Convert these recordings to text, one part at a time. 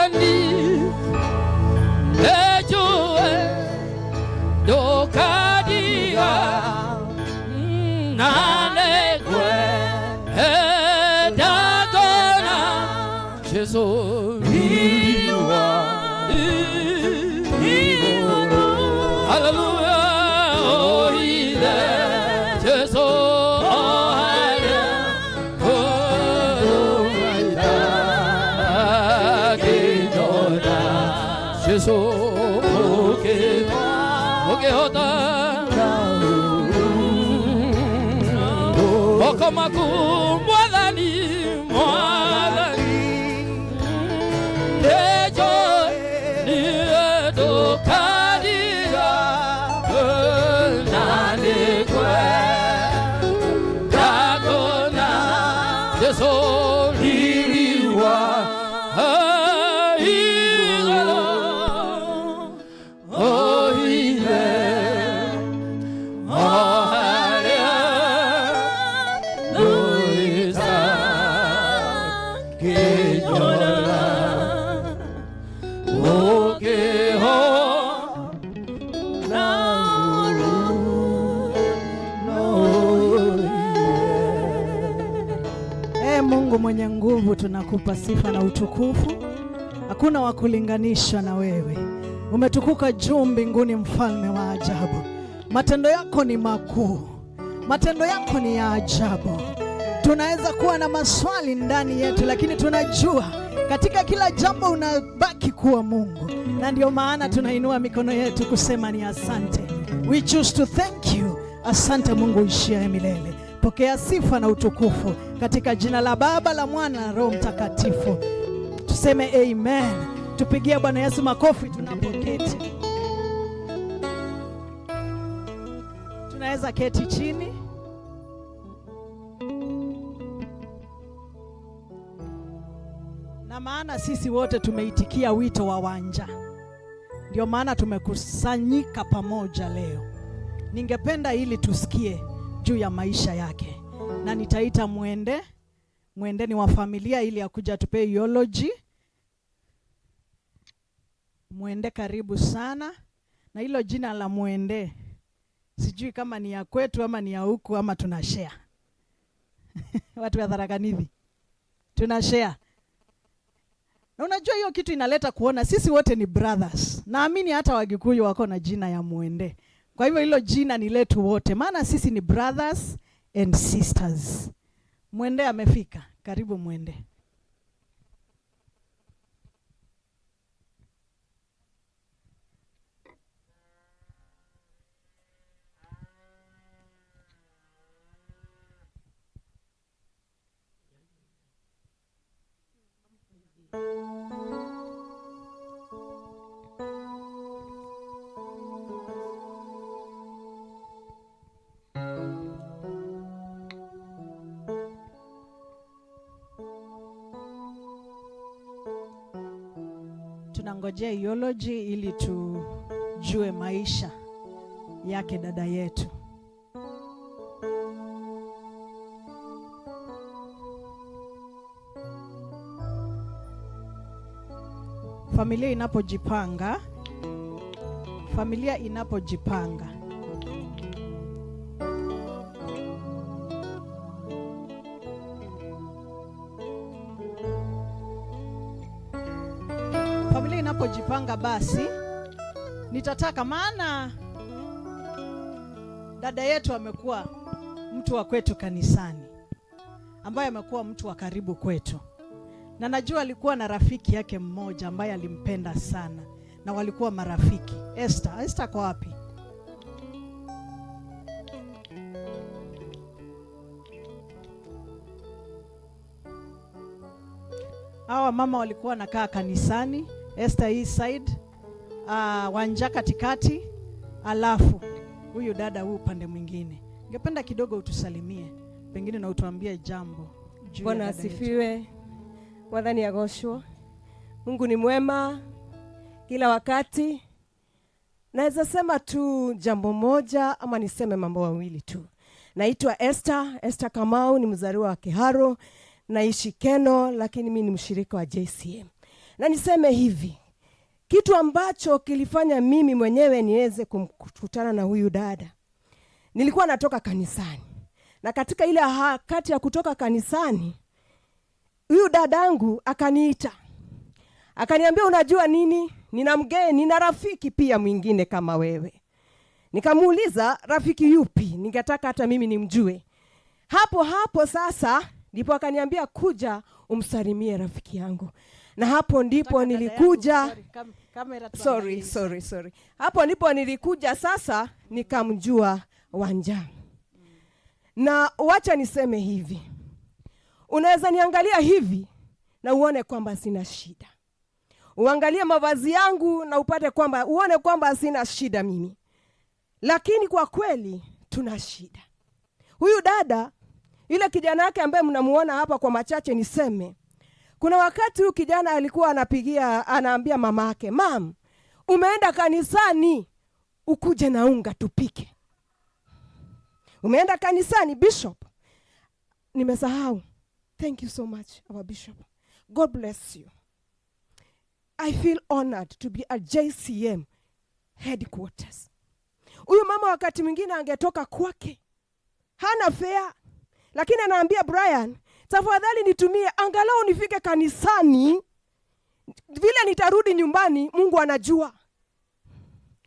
Mwathani nĩnjũĩ ndũkandiga na nĩngwenda ngona Jesũ Riwa igũrũ. Hallelujah, oh Ithe Jesũ o harĩa kũrũmaita akĩnyona Jesũ ũkĩhota moko maku Mwathani, Mwathani nĩnjũĩ niĩ ndũkandiga na nĩngwenda kuona Jesũ riri wa igũrũ o Ithe o harĩa ndũĩta kĩnyona ũkĩho Na ũru no Ee Mungu mwenye nguvu, tunakupa sifa na utukufu. Hakuna wa kulinganishwa na wewe. Umetukuka juu mbinguni, mfalme wa ajabu. Matendo yako ni makuu, matendo yako ni ya ajabu. Tunaweza kuwa na maswali ndani yetu, lakini tunajua katika kila jambo unabaki kuwa Mungu, na ndio maana tunainua mikono yetu kusema ni asante. We choose to thank you. Asante Mungu uishiaye milele. Pokea sifa na utukufu katika jina la Baba, la Mwana na Roho Mtakatifu. Tuseme amen. Tupigie Bwana Yesu makofi tunapoketi. Tunaweza keti chini. Na maana sisi wote tumeitikia wito wa Wanja, ndio maana tumekusanyika pamoja leo. Ningependa ili tusikie juu ya maisha yake, na nitaita Mwende. Mwende ni wa familia ili akuja atupee eulogy. Mwende, karibu sana. Na hilo jina la Mwende sijui kama ni ya kwetu ama ni ya huku ama tuna share. Watu wa Tharaka Nithi tuna share. Na unajua hiyo kitu inaleta kuona sisi wote ni brothers. Naamini hata Wagikuyu wako na jina ya Mwende. Kwa hivyo hilo jina ni letu wote, maana sisi ni brothers and sisters. Mwende amefika. Karibu Mwende. Tunangojea eulogy ili tujue maisha yake dada yetu. Familia inapojipanga, familia inapojipanga familia inapojipanga basi nitataka, maana dada yetu amekuwa mtu wa kwetu kanisani, ambaye amekuwa mtu wa karibu kwetu, na najua alikuwa na rafiki yake mmoja ambaye alimpenda sana na walikuwa marafiki. Esther, Esther kwa wapi? Hawa mama walikuwa wanakaa kanisani, Esther hii side, Wanja katikati, alafu huyu dada huu upande mwingine. Ningependa kidogo utusalimie, pengine na utuambie jambo juu ya Bwana dada yetu. Asifiwe. Mwathani agocwo. Mungu ni mwema kila wakati. Naweza sema tu jambo moja ama niseme mambo mawili tu. Naitwa Esther, Esther Kamau, ni mzaliwa wa Kiharu, naishi Keno, lakini mimi ni mshirika wa JCM. Na niseme hivi, kitu ambacho kilifanya mimi mwenyewe niweze kukutana na huyu dada, nilikuwa natoka kanisani, na katika ile kati ya kutoka kanisani, huyu dadangu akaniita akaniambia, unajua nini, nina mgeni, nina rafiki pia mwingine kama wewe. Nikamuuliza, rafiki yupi? Ningetaka hata mimi nimjue. Hapo hapo sasa ndipo akaniambia, kuja umsalimie rafiki yangu, na hapo ndipo Nataka dada yangu, nilikuja. sorry, kamera Sorry, tuangalie. sorry, sorry. Hapo ndipo nilikuja sasa nikamjua Wanja. Na wacha niseme hivi, unaweza niangalia hivi na uone kwamba sina shida, uangalie mavazi yangu na upate kwamba uone kwamba sina shida mimi, lakini kwa kweli tuna shida. Huyu dada, yule kijana yake ambaye mnamuona hapa, kwa machache niseme, kuna wakati huyu kijana alikuwa anapigia, anaambia mama yake, "Mam, umeenda kanisani, ukuje na unga tupike. Umeenda kanisani, bishop." Nimesahau. Thank you so much, our bishop. God bless you. I feel honored to be at JCM headquarters. Huyu mama wakati mwingine angetoka kwake hana fare, lakini anaambia Brian, "Tafadhali nitumie angalau nifike kanisani, vile nitarudi nyumbani Mungu anajua."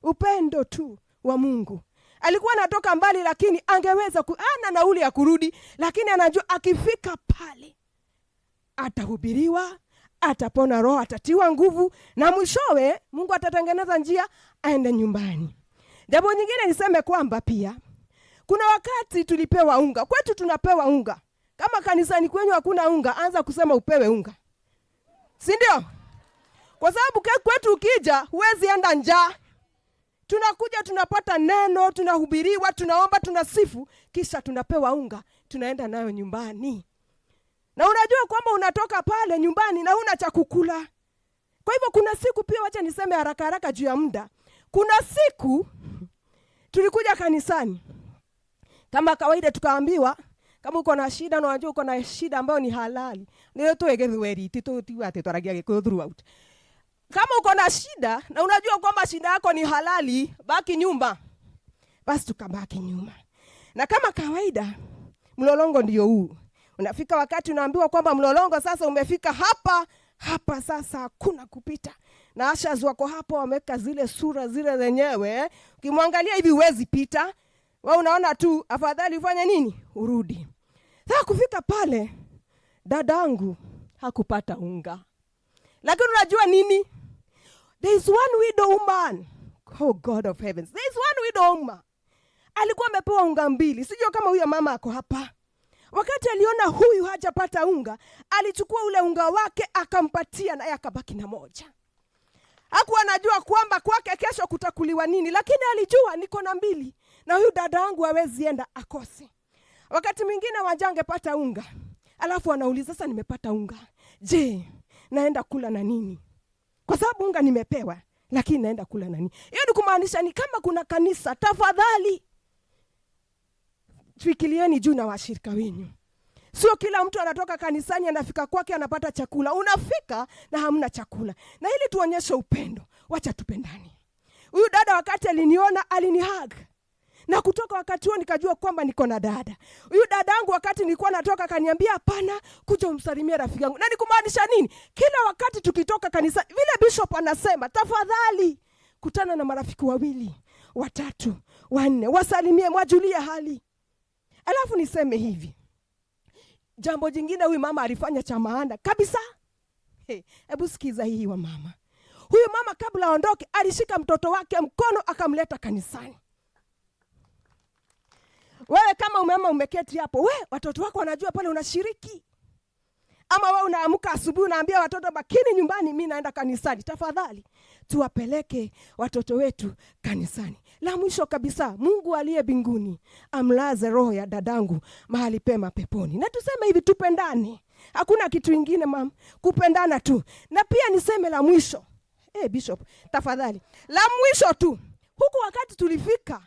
Upendo tu wa Mungu. Alikuwa anatoka mbali, lakini angeweza ana nauli ya kurudi, lakini anajua akifika pale atahubiriwa, atapona roho, atatiwa nguvu, na mwishowe Mungu atatengeneza njia aende nyumbani. Jambo nyingine niseme kwamba pia kuna wakati tulipewa unga. Kwetu tunapewa unga. Kama kanisani kwenyu hakuna unga, anza kusema upewe unga, si ndio? Kwa sababu kwetu ukija huwezi enda njaa. Tunakuja tunapata neno, tunahubiriwa, tunaomba, tunasifu, kisha tunapewa unga, tunaenda nayo nyumbani. Na unajua kwamba unatoka pale nyumbani na huna cha kukula. Kwa hivyo kuna siku pia, wacha niseme haraka haraka juu ya muda. Kuna siku tulikuja kanisani kama kawaida, tukaambiwa kama uko na shida na unajua uko na shida ambayo ni halali, ndio tuwege thweri titu ati twaragia Gikuyu throughout. Kama uko na shida na unajua kwamba shida yako ni halali, baki nyumba. Basi tukabaki nyuma, na kama kawaida mlolongo ndio huu. Unafika wakati unaambiwa kwamba mlolongo sasa umefika hapa hapa, sasa hakuna kupita. Na ushers wako hapo wameweka zile sura zile zenyewe, ukimwangalia hivi huwezi pita. Wewe unaona tu afadhali ufanye nini? Urudi. Sasa kufika pale, dadangu hakupata unga. Lakini unajua nini? There is one widow woman. Oh God of heavens. There is one widow woman. Alikuwa amepewa unga mbili. Sijui kama huyo mama ako hapa. Wakati aliona huyu hajapata unga, alichukua ule unga wake akampatia, naye akabaki na moja. Hakuwa anajua kwamba kwake kesho kutakuliwa nini, lakini alijua niko na mbili na huyu dada yangu hawezi enda akose. Wakati mwingine Wanja angepata unga, alafu anauliza, "Sasa nimepata unga, je, naenda kula na nini? Kwa sababu unga nimepewa, lakini naenda kula na nini?" Hiyo ni kumaanisha ni kama kuna kanisa, tafadhali fikirieni juu na washirika wenyu. Sio kila mtu anatoka kanisani anafika kwake anapata chakula. Unafika na hamna chakula. Na ili tuonyeshe upendo, wacha tupendane. Huyu dada wakati aliniona alinihug. Na kutoka wakati huo nikajua kwamba niko na dada. Huyu dadangu wakati nilikuwa natoka akaniambia, "Hapana, kuja umsalimie rafiki yangu." Na ni kumaanisha nini? Kila wakati tukitoka kanisa, vile bishop anasema, tafadhali kutana na marafiki wawili, watatu, wanne, wasalimie, mwajulie hali. Alafu niseme hivi, jambo jingine huyu mama alifanya cha maana kabisa. Hebu sikiza hii wa mama. Huyu mama kabla aondoke alishika mtoto wake mkono akamleta kanisani. Wewe kama umama umeketi hapo, we watoto wako wanajua pale unashiriki. Ama wewe unaamka asubuhi unaambia watoto bakini nyumbani, mimi naenda kanisani. Tafadhali tuwapeleke watoto wetu kanisani. La mwisho kabisa, Mungu aliye mbinguni amlaze roho ya dadangu mahali pema peponi. Na tuseme hivi, tupendane. Hakuna kitu ingine mam, kupendana tu. Na pia niseme la mwisho. Bishop, tafadhali. La mwisho tu. Huku wakati tulifika,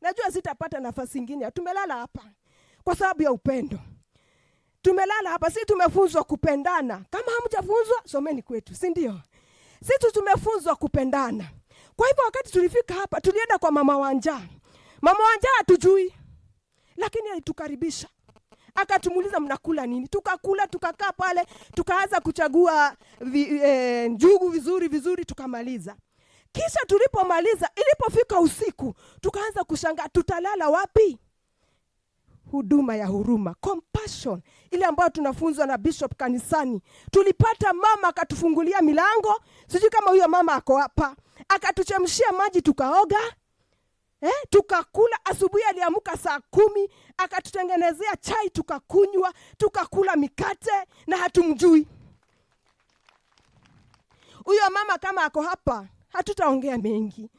najua sitapata nafasi nyingine. Tumelala hapa kwa sababu ya upendo. Tumelala hapa, si tumefunzwa kupendana. Kama hamjafunzwa, someni kwetu, si ndio? Sisi tumefunzwa kupendana. Kwa hivyo wakati tulifika hapa, tulienda kwa mama Wanja. Mama Wanja hatujui, lakini alitukaribisha akatumuuliza mnakula nini. Tukakula, tukakaa pale, tukaanza kuchagua njugu vizuri vizuri, tukamaliza. Kisha tulipomaliza, ilipofika usiku, tukaanza kushangaa tutalala wapi? Huduma ya huruma, compassion, ile ambayo tunafunzwa na bishop kanisani. Tulipata mama akatufungulia milango, sijui kama huyo mama ako hapa, akatuchemshia maji tukaoga, tukakula. Asubuhi aliamka saa 10 akatutengenezea chai tukakunywa, tukakula mikate na hatumjui huyo mama. Kama ako hapa, hatutaongea mengi,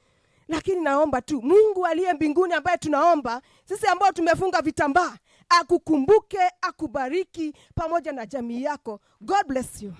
lakini naomba tu Mungu aliye mbinguni ambaye tunaomba sisi ambao tumefunga vitambaa akukumbuke, akubariki pamoja na jamii yako. God bless you.